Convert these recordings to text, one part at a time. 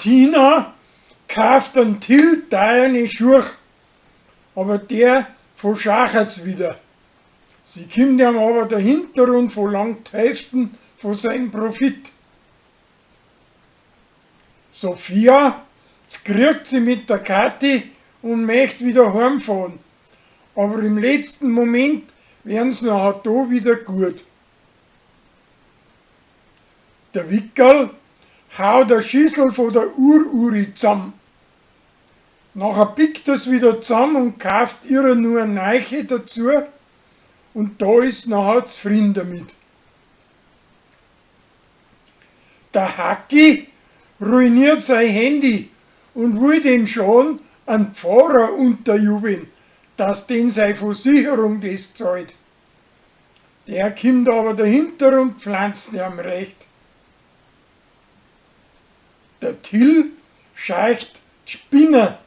Tina kauft an Till teierne Schuach, aber der verschachert's wieder. Sie kimmt ihm aber dahinter und verlangt d'Hälften von seinem Profit. Sophia z'kriegt sie mit der Kathi und möcht wieder heimfahren. Aber im letzten Moment werden's nachher da wieder gut. Der Wickerl haut a Schüssel von der Ur-Uri zusammen. Nachher pickt er's wieder zusammen und kauft ihrer nur a neiche dazu und da ist nachher zufrieden damit. Der Hacki ruiniert sein Handy und will den Schaden an Pfarrer unterjubeln, dass den sei Versicherung das zahlt. Der kimmt aber dahinter und pflanzt ihm recht. Der Till scheicht d'Spinner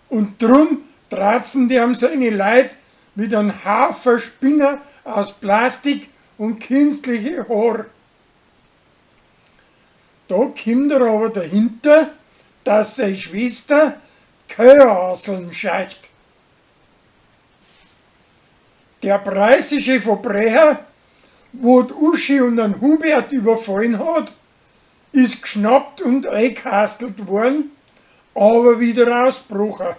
und drum dratzen die ihm seine Leut mit einem Haufen Spinner aus Plastik und künstliche Haar. Da kimmt er aber dahinter, dass sei Schwester Köheraseln scheicht. Der preußische Verbrecher, wo d'Uschi und den Hubert überfallen hat, ist geschnappt und eingekastelt worden, aber wieder ausgebrochen.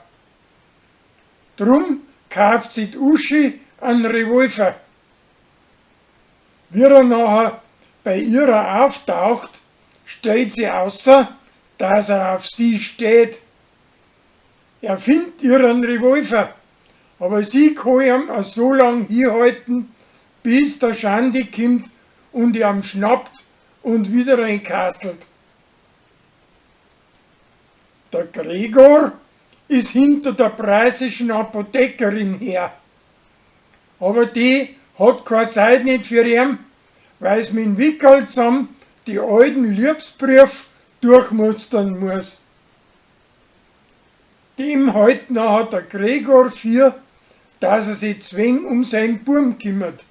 Drum kauft sich d'Uschi einen Revolver. Wie er nachher bei ihrer auftaucht, stellt sie außer, dass er auf sie steht. Er findet ihren Revolver, aber sie kann ihm auch so lang hinhalten, bis der Schandi kommt und ihn schnappt und wieder reinkastelt. Der Gregor ist hinter der preußischen Apothekerin her. Aber die hat keine Zeit nicht für ihn, weil's mit dem Wickerl zusammen die alten Liebesbrief durchmustern muss. Dem hält nachher der Gregor für, dass er sich zwing um seinen Burm kümmert.